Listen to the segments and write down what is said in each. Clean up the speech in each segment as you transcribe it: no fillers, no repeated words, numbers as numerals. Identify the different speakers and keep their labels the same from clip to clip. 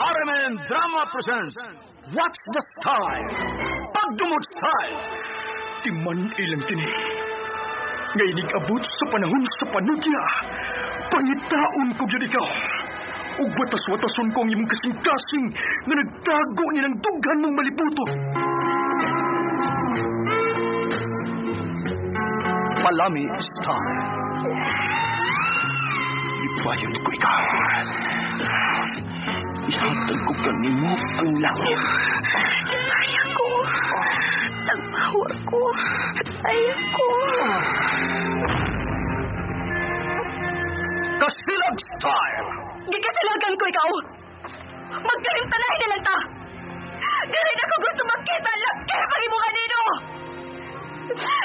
Speaker 1: RMN Drama presents What's the Style? Pagdumot Style! Timan ilang kini. Ngay abot sa panahon sa panudya. Pangitaon ko gyud ikaw. Ug watas-watason ko ang imong kasing-kasing nga nagtago ni ng dughan mong malibuto. Palami Style. Ibayon ko ikaw. Ihatag ko kanimo ang langit.
Speaker 2: Ayaw ko. Tagpawa ko. Ayaw ko.
Speaker 1: Kasilag Style!
Speaker 2: Gikasilagan ko ikaw. Magkarimtanahin na lang ta. Dili na ko gusto makita laki pag imo kanino.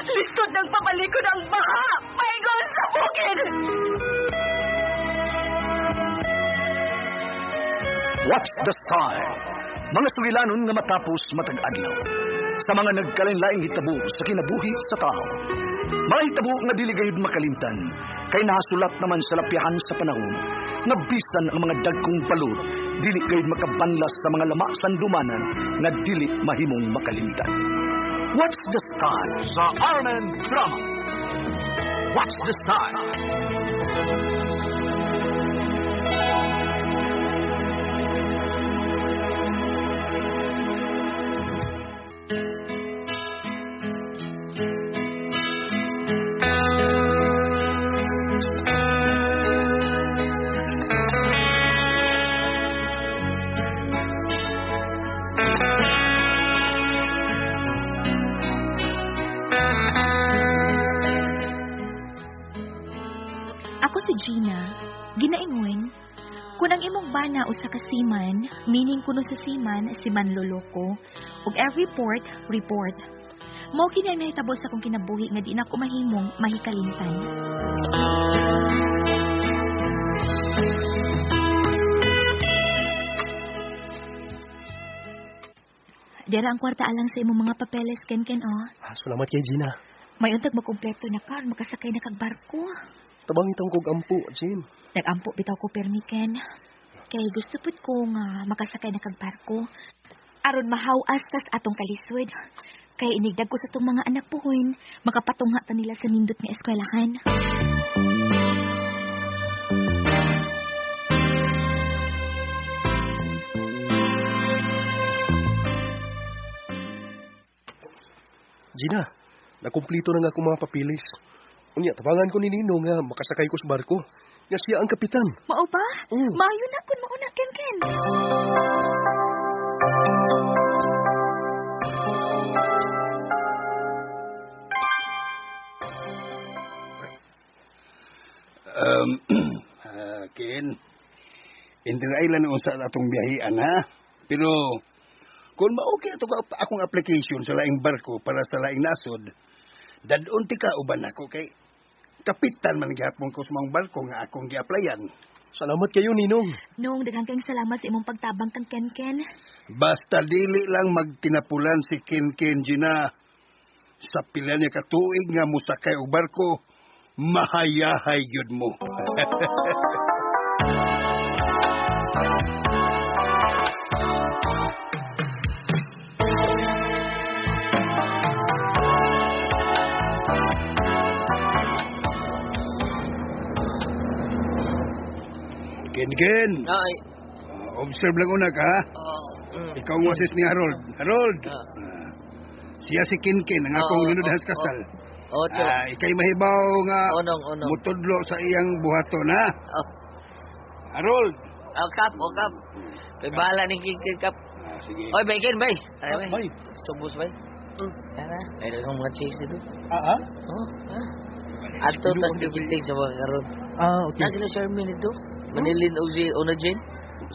Speaker 2: Lisod ng papalikod ang baha. Paingon sa bukid.
Speaker 1: What's the Style? Mga sugilanon nga matapos matag adlaw. Sa mga nagkalain-laing hitabo sa kinabuhi sa tao. Mga hitabo nga dili gayud makalimtan, kay nahasulat naman sa lapyahan sa panahon, nga bisan ang mga dagkong balod, dili gayud makabanlas sa mga lama sandumanan nga dili mahimong makalimtan. What's the Style? Sa RMN Drama. What's the Style?
Speaker 2: Ako si Gina, ginaingon, kung ang imong bana usa ka seaman, meaning kuno sa seaman, si manloloko, ug every port, report. Mao kini ang nahitabo sa akong kinabuhi nga di na ko mahimong mahikalimtan. Dira ang kwarta alang sa imong mga papeles, Ken-Ken, oh.
Speaker 3: Salamat kay Gina.
Speaker 2: May untag magkumpleto na ka, makasakay na kag barko.
Speaker 3: Tabang itong kog ampo, Jean.
Speaker 2: Nag-ampo bitaw ko permi, Ken. Kay gusto pud ko nga makasakay na kag barko. Aron mahawas tas atong kalisod. Kay inigdag ko sa tong mga anak puhon, makapatungha ta nila sa nindot nga eskwelahan.
Speaker 3: Gina, nakumplito na nga akong mga papilis. Unya, tabangan ko ni Nino nga makasakay ko sa barko. Nga siya ang kapitan.
Speaker 2: Mao ba?
Speaker 3: Mm.
Speaker 2: Maayo na kun mao na, Ken Ken.
Speaker 4: Ken, Inter Island unsa atong biyahian ha. Pero kung ma-okay ato akong application sa laing barko para sa laing nasod, dadon ti ka uban ako kay kapitan man gihapon ko sa mga barko nga akong gi-applyan.
Speaker 3: Salamat kayo, Ninong.
Speaker 2: Nung daghan kayong salamat sa imong pagtabang kang Ken Ken.
Speaker 4: Basta dili lang magtinapulan si Ken Ken Gina. Sa pila niya katuig nga mosakay og barko, mahayahay gyud mo. Ken Ken,
Speaker 5: Ay.
Speaker 4: Observe lang una ka ha. Ikaw ang assist ni Harold. Harold! Siya si Ken Ken, ang akong linudhas kasal.
Speaker 5: Ocho.
Speaker 4: Ikay mahibaw nga
Speaker 5: Onong, onong.
Speaker 4: mutudlo sa iyang buhaton ha. Harold!
Speaker 5: Oh, kap, oh, kap. May bahala ni Ken Ken, kap.
Speaker 4: Sige.
Speaker 5: Oy, bay, Ken, bay. Ay, bay.
Speaker 3: Bay.
Speaker 5: Subos, bay. Tara. Ay, daghang mga chicks dito.
Speaker 3: Ah?
Speaker 5: Oh, ah. Ato, tas tikiting sa mga karon.
Speaker 3: Ah, okay.
Speaker 5: Na sila Charmin dito. Manilin og si Ona Jane.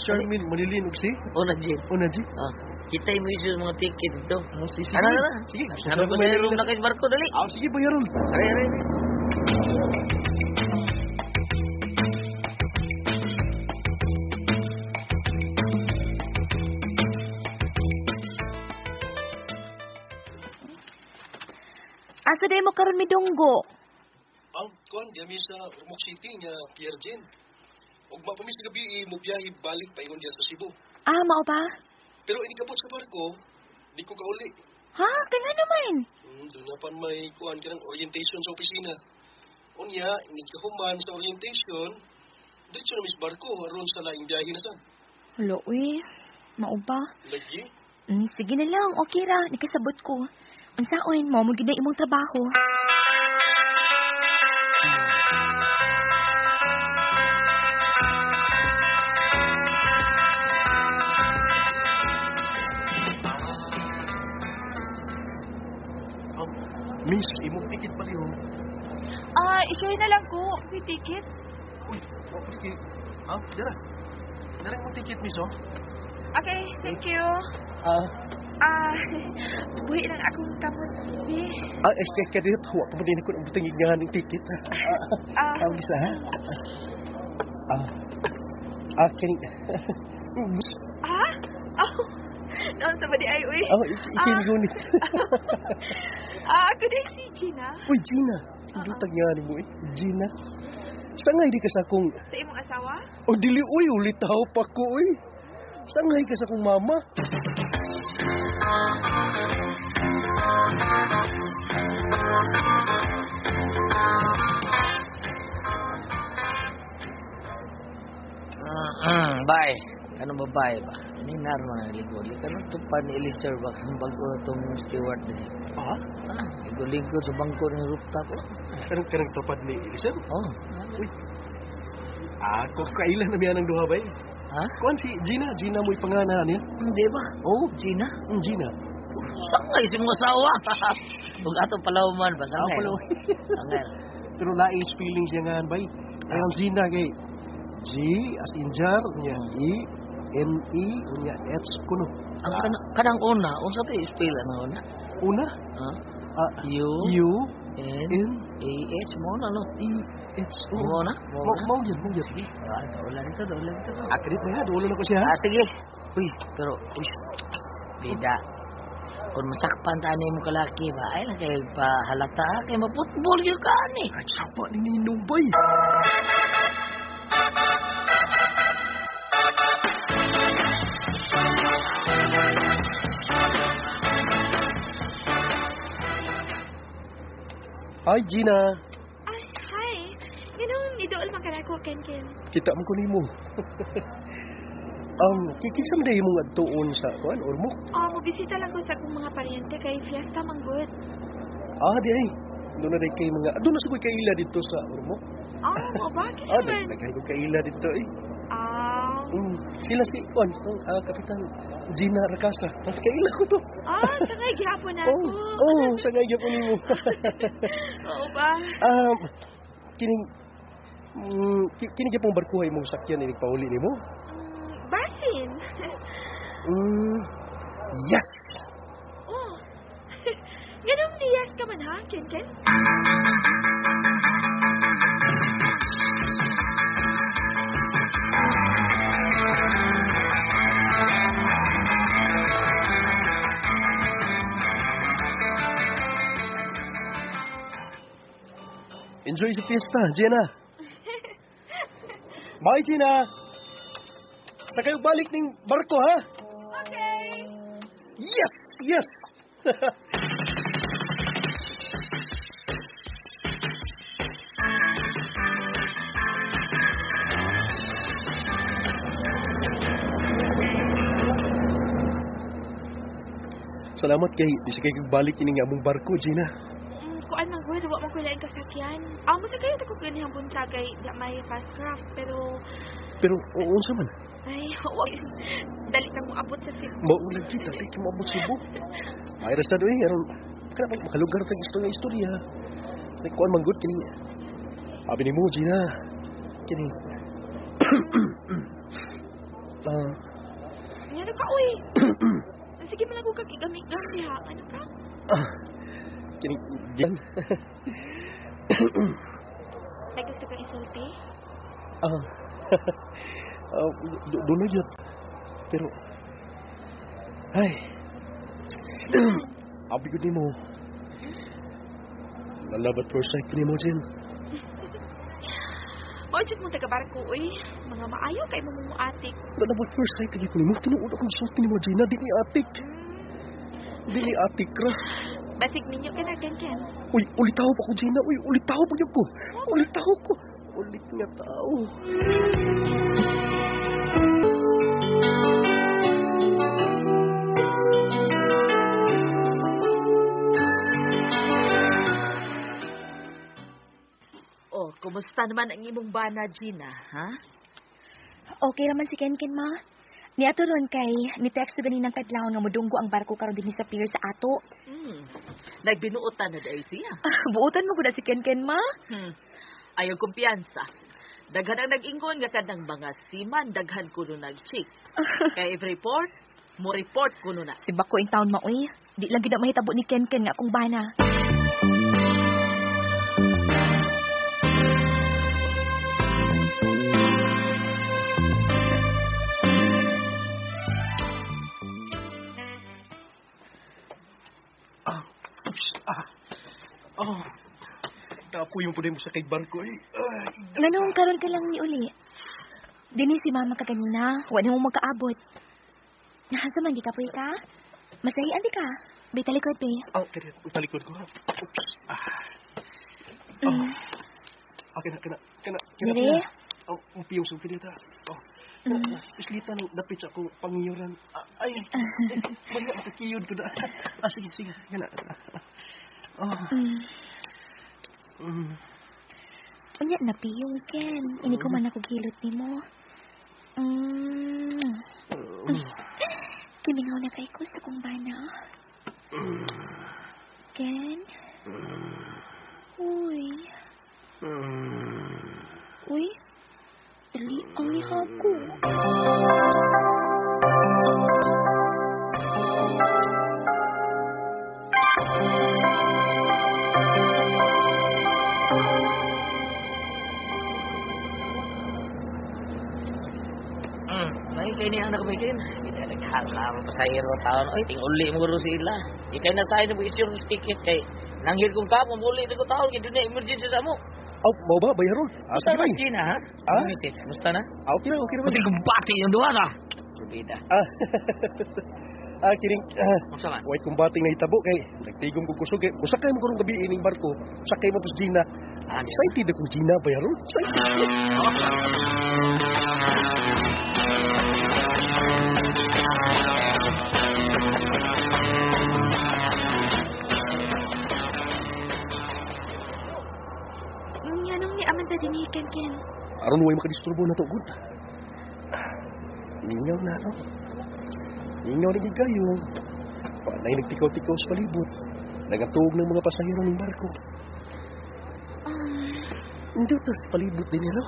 Speaker 3: Charmin, Manilin og si?
Speaker 5: Ona Jane.
Speaker 3: Ona Jane?
Speaker 5: Ah, kita mo yung mga ticket dito.
Speaker 3: Oh, sige, sige.
Speaker 5: Ano, ano?
Speaker 3: Sige.
Speaker 5: Ano ko sa room na kay barko, dali.
Speaker 3: Ah, sige, bay, Harold.
Speaker 5: Aray, aray.
Speaker 2: Asa day mo karon midunggo?
Speaker 3: Ang kuan diami sa Ormoc City nga Pierre Jean. Ug ma pa mi sa gabi mo biyahe balik paingon diya sa Cebu.
Speaker 2: Ah, mao ba?
Speaker 3: Pero inikabot sa barko, di ko kauli.
Speaker 2: Ha? Kaya naman.
Speaker 3: Doon na pan may kuan ka ng orientation sa opisina. Unya, inikahuman sa orientation, diretso na mis barko, aron sa laing biyahe na sad.
Speaker 2: Hala, uy. Mao ba?
Speaker 3: Lagi?
Speaker 2: Sige na lang, okay ra. Nakasabot ko. Unsaon mo, mo gid na imong trabaho.
Speaker 3: Miss, imong ticket pa liho.
Speaker 6: Ah, i-share na lang ko. May ticket.
Speaker 3: Uy, wa pa ticket. Ah, dara. Dara imong ticket, miss, oh.
Speaker 6: Okay, thank you.
Speaker 3: Ah,
Speaker 6: Ah, buhi lang akong kamot, bi.
Speaker 3: ah, eh, kaya kaya dito, wa pa man din ako ang butang nga ng ticket.
Speaker 6: Ah,
Speaker 3: Ah, bisa, ha? Ah, ah, kini.
Speaker 6: ah? Oh, noon sa ba di ay, uy.
Speaker 3: Ah, ikini gunit.
Speaker 6: Ah, ako din si Gina.
Speaker 3: Uy, Gina. Dutag nga ni mo, eh. Gina. Sangay di ka sa akong...
Speaker 6: Sa imong asawa?
Speaker 3: O, dili, uy, ulitaw pa ko, uy. Sangay ka sa akong mama.
Speaker 5: Bye. Kanong babae ba? Ni Narma na ligo. Kanong tupad ni Eliezer ba? Kanong bago na itong steward din.
Speaker 3: Ah?
Speaker 5: Ah, ligo-ligo sa bangko ng rooftop. Oh.
Speaker 3: Kanong kanong tupad ni Eliezer?
Speaker 5: Oh.
Speaker 3: Uy. Ah, ko kailan na miya ng duha ba eh?
Speaker 5: Ha?
Speaker 3: Kuan si Gina, Gina mo'y pangalan niya.
Speaker 5: Hindi ba?
Speaker 3: Oh,
Speaker 5: Gina?
Speaker 3: Gina.
Speaker 5: Sangay si mga asawa. Ug ato palawman ba? Sangay.
Speaker 3: Ah, palaw.
Speaker 5: Sangay.
Speaker 3: Pero laing spelling siya nga bay. Ang Gina kay G as in jar, niya E, N E, niya H kuno.
Speaker 5: Ang kanang una, unsa to i-spell ang una?
Speaker 3: Una?
Speaker 5: Ha?
Speaker 3: Ah,
Speaker 5: U
Speaker 3: U
Speaker 5: N
Speaker 3: N
Speaker 5: A H mo na no.
Speaker 3: E H O.
Speaker 5: Mo na? Mo
Speaker 3: Mo
Speaker 5: na?
Speaker 3: mo yun, mo yun. Sige.
Speaker 5: Ah, wala nito, wala nito.
Speaker 3: Ah, kredit na nga, dulo na ko siya.
Speaker 5: Ah, sige. Uy, pero uy, bida. Kung masakpan ta ni mo kalaki ba, ay lang kay pahalata kay maputbol gyud ka ani.
Speaker 3: Ay, sapa ni Ninong bay. Hi, Gina.
Speaker 6: Ay, hi. Ganun, idool man ka ko, Ken Ken.
Speaker 3: Kita mo ko nimo. Kinsa man day imong adtuon sa kuan Ormoc?
Speaker 6: Oh, mobisita lang ko sa akong mga paryente kay fiesta manggod.
Speaker 3: Ah, di ay. Doon na day kay mga doon na sa ko'y kaila dito sa Ormoc.
Speaker 6: Ah, mo ba? Kinsa
Speaker 3: Ah,
Speaker 6: man?
Speaker 3: daghan ko kaila dito eh.
Speaker 6: Ah,
Speaker 3: Sila si kuan itong Kapitan Gina Racasa. Ah, kaila ko to.
Speaker 6: ah, sangay gihapon na
Speaker 3: Oh,
Speaker 6: ako.
Speaker 3: oh, sa ngay gyapon nimo.
Speaker 6: Oo ba?
Speaker 3: Kining kini gyapong barkuha imong sakyan inig pauli nimo?
Speaker 6: Basin.
Speaker 3: Yes.
Speaker 6: Oh. Ganun ni yes ka man ha, Ken Ken?
Speaker 3: Enjoy sa fiesta, Gina. Bye, Gina. Sa kayo balik ning barko, ha?
Speaker 6: Okay.
Speaker 3: Yes! Yes! Salamat kay di sa kayo balik kining among barko, Gina.
Speaker 6: Kuan man gud, wa man ko laing kasakyan. Ah, mo sa kayo ta ko ganihang buntag kay di may fast craft pero
Speaker 3: Pero unsa man?
Speaker 6: ay wa dali ta mo abot sa Cebu.
Speaker 3: Maulag kita, dali ka moabot sa Cebu. May ra sad oy, aron kana ba makalugar tag istorya istorya. Like kuan man gud kining abi nimo Gina. Kining Ah,
Speaker 6: Ngano ka uy? Sige man ako kagigamig-gam diha. Ano ka?
Speaker 3: ah, kining Gina.
Speaker 6: May gusto kang isulti?
Speaker 3: Ah. Ah, doon na yun. Pero, ay, abi ko nimo. Na-love at first sight ko nimo, Jen.
Speaker 6: Mao jud mong taga-barko oy. Mga maayo kay mo mumuatik.
Speaker 3: Love at first sight kay ko nimo. Tinuod akong sulti nimo, Gina. Di ni atik. Di ni atik ra.
Speaker 6: Basig ninyo ka na, Ken Ken.
Speaker 3: Uy, ulitaw pa ko, Gina. Uy, ulitaw pa gyud ko. Ulitaw ko. Ulit nga tao.
Speaker 7: Oh, kumusta naman ang imong bana, Gina, ha?
Speaker 2: Okay raman si Ken Ken, ma. Niato ron kay ni text ganinang kadlawon nga modunggo ang barko karon dinhi sa pier sa ato.
Speaker 7: Nagbinuotan na dahil siya.
Speaker 2: Buotan mo gud si Ken Ken, ma.
Speaker 7: Ayaw kumpiyansa. Daghan ang nag-ingon nga kanang mga seaman, daghan kuno nag-chick. Kay if report, mo report kuno na.
Speaker 2: Si Bako in town ma oy. Di lang gid na mahitabo ni Ken Ken nga akong bana.
Speaker 3: Oh. Kapoy mo po mo sa kay barko eh. Ay,
Speaker 2: Nganong karon ka lang ni uli. Dini si mama ka kanina, wa na mo magkaabot. Nasa man di ka poy ka? Masahian di ka. Bay talikod be.
Speaker 3: Oh, kaya talikod ko ha. Oops. Ah. Oh. Ah, kina, kina, kina, kina.
Speaker 2: Dire?
Speaker 3: Oh, ang piyong sa kina ta. Oh. Islita nang dapit sa akong pangiyuran. Ah, ay, ay, mga makakiyod ko na. Ah, sige, sige. Kina. Oh.
Speaker 2: Unya na piyong Ken. Ini ko man ako gilot nimo. Kimingaw na kay ko sa kong bana. Ken? Uy. Uy. Dali ang ko.
Speaker 5: May kay ni anak bikin. Kita naghalam pasahero taon. Oy, tinguli mo guro sila. Ikay na tayo sa issue ng ticket kay nanghir kong kapo muli ko taon kay dunay emergency sa mo.
Speaker 3: Oh, mau ba bay Harold? Ah,
Speaker 5: Musta
Speaker 3: sige
Speaker 5: na
Speaker 3: bay.
Speaker 5: Gina, ha?
Speaker 3: Ah?
Speaker 5: Misis, musta na?
Speaker 3: Ah, okay na, okay na.
Speaker 5: Buti kong bati yung duwa ka. Rubida.
Speaker 3: Ah. Ah, kining
Speaker 5: Musta man?
Speaker 3: Way kumbating na hitabo kay nagtigom kog kusog kay usakay mo karong gabi ining barko. Sakay mo pos Gina.
Speaker 5: Ah, di ba?
Speaker 3: Excited ako Gina bay Harold. Excited.
Speaker 6: Nganong ni Amanda din ni Ken Ken?
Speaker 3: Aron way makadisturbo na to gud. Mingaw na no. Mingaw na gid kayo. Walay nagtikaw-tikaw sa palibot. Nagatuog ng mga pasahero ng barko. Hindi to sa palibot din niya, no?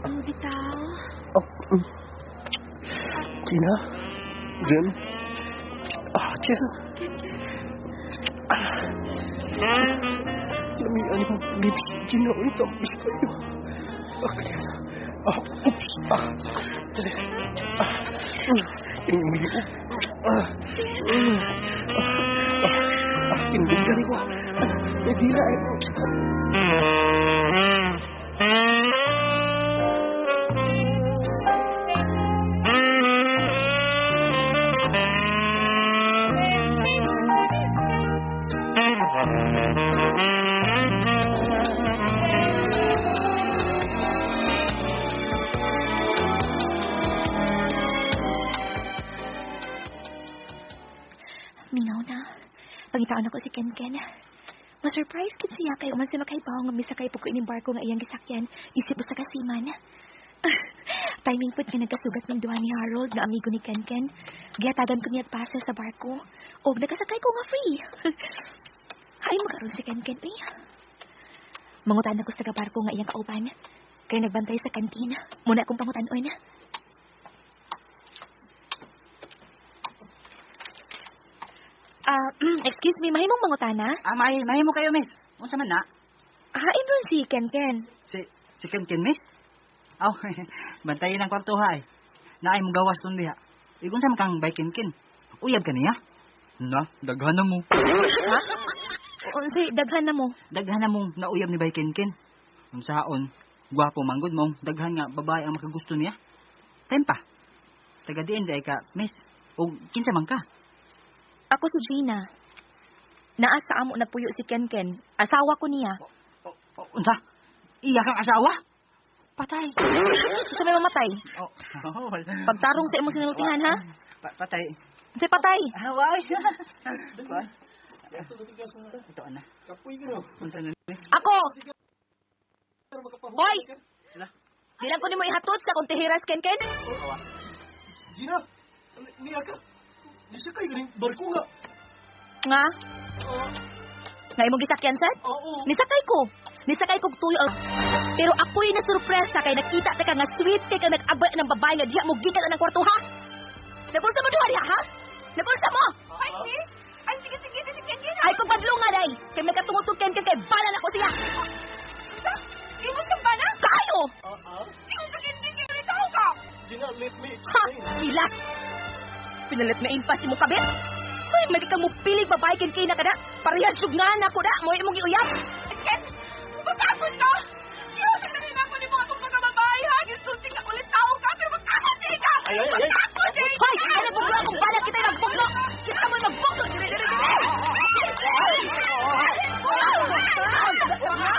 Speaker 6: Ang bitaw.
Speaker 3: Oh, Gina? Jen? Ah, Jen.
Speaker 6: Ken Ken.
Speaker 3: Lamian yung lips. Gina, uy, tamis kayo. Ah, kaya. Ah, oops. Ah, dali. Ah, kining liog. Ah, ah, ah, kinugari ko. Ah, may dila eh.
Speaker 2: Mingaw na. Pangitaon ako si Ken Ken. Ma-surprise kit siya kay uman siya makaibaw nga misakay po ko ining barko nga iyang gisakyan. Isip usa ka seaman. Timing pud nga nagkasugat ng duha ni Harold nga amigo ni Ken Ken. Gihatagan ko niya pasa sa barko. Og nakasakay ko nga free. Hay makaron si Ken Ken eh. Mangutan ako sa barko nga iyang kauban. Kay nagbantay sa kantina. Muna akong pangutan-on. Ah, excuse me, mahimong mangutana?
Speaker 8: Ah, mahimo kayo, miss. Unsa man na?
Speaker 2: Hain ron si Ken Ken.
Speaker 8: Si Ken Ken, miss? Aw, bantayin ang kwarto ha. Naay mo gawas kun diha. Igon sa man kang bay Ken Ken. Uyab ka niya? Na, daghan na mo.
Speaker 2: Ha? Unsay daghan na mo?
Speaker 8: Daghan na mong nauyab ni bay Ken Ken. Unsaon? Gwapo manggod mong daghan nga babae ang makagusto niya. Time pa. Taga diin day ka, miss. O kinsa man ka?
Speaker 2: Ako si Gina. Naa sa amo nagpuyo si Kenken. Asawa ko niya.
Speaker 8: O, unsa? Iya kang asawa? Patay.
Speaker 2: Sa may mamatay.
Speaker 8: Oh, wala.
Speaker 2: Pagtarong sa imong sinultihan, ha?
Speaker 8: Patay.
Speaker 2: Unsay patay?
Speaker 8: Ah, why? Ito ana.
Speaker 3: Kapoy ka no.
Speaker 8: Unsa na ni?
Speaker 2: Ako! Hoy! Dilang ko nimo ihatod sa kong tihiras, Kenken.
Speaker 3: Gina, niya ka. Di siya kayo ganing barko nga.
Speaker 2: Nga? Nga imong gisakyan, sir?
Speaker 3: Oo.
Speaker 2: Nisakay ko. Nisakay kog tuyo. Pero ako'y nasurpresa kay nakita ta ka nga sweet kay ka nag-abay ng babae nga diha mo gikan ang kwarto, ha? Nagunsa mo duha diha, ha? Nagunsa mo?
Speaker 6: Ay, miss! Ay, sige, sige, sige, sige.
Speaker 2: Ay kog badlungan ay. Kay may katungod kog Kenken kay bala na ko siya.
Speaker 6: Imo siyang bana?
Speaker 2: Kayo!
Speaker 6: Imo sa Kenken kay tao ka!
Speaker 3: Gina, let me
Speaker 2: Ha!
Speaker 3: explain.
Speaker 2: Ilas! Pinalit na impas mo kabit? Uy, may ka mo pilig babae ken kina ka na. Parehas sugngan ako na. Mo imong giuyab.
Speaker 6: Ken, magkakot ka! Iyo, sila ako ni mga akong pagkababae, ha? Gisulti ka ulit tao ka, pero magkakot dili ka!
Speaker 3: Ay, ay, ay.
Speaker 6: Magkakot dili ka!
Speaker 2: Hoy! Ano buglo akong balat kita nagbuglo! Kita mo magbuglo! Dire, dire, dire!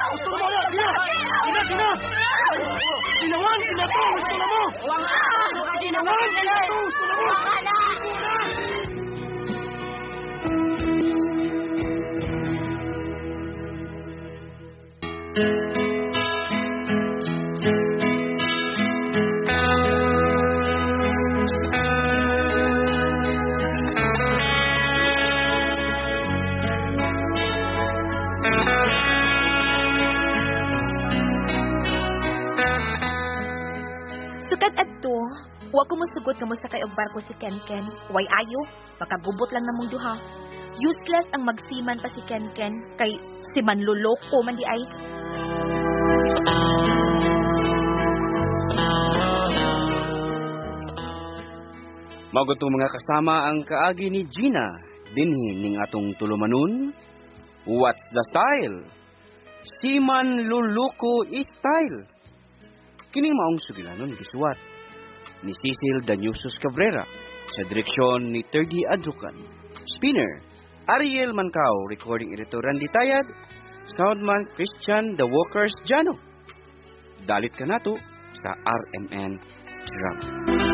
Speaker 3: Gusto na mo na, Gina! Gina, Gina! Ginawan, sila to! Gusto na mo! Ginawan, sila to! Gusto na mo!
Speaker 2: Sukad adto, wa ko mosugot nga mosakay og barko si Kenken. Way ayo, makagubot lang namong duha. Useless ang magsiman pa si Kenken kay si manloloko man di ay.
Speaker 9: Magutong mga kasama ang kaagi ni Gina dinhi ning atong tulumanon. What's the style? Siman Luluko style. Kining maong sugilanon gisuwat ni Cecil Danyusos Cabrera sa direksyon ni Terdy Adrucan. Spinner, Ariel Mancao, recording editor Randy Tayad, soundman Christian The Walkers Jano. Dalit ka nato sa RMN Drama.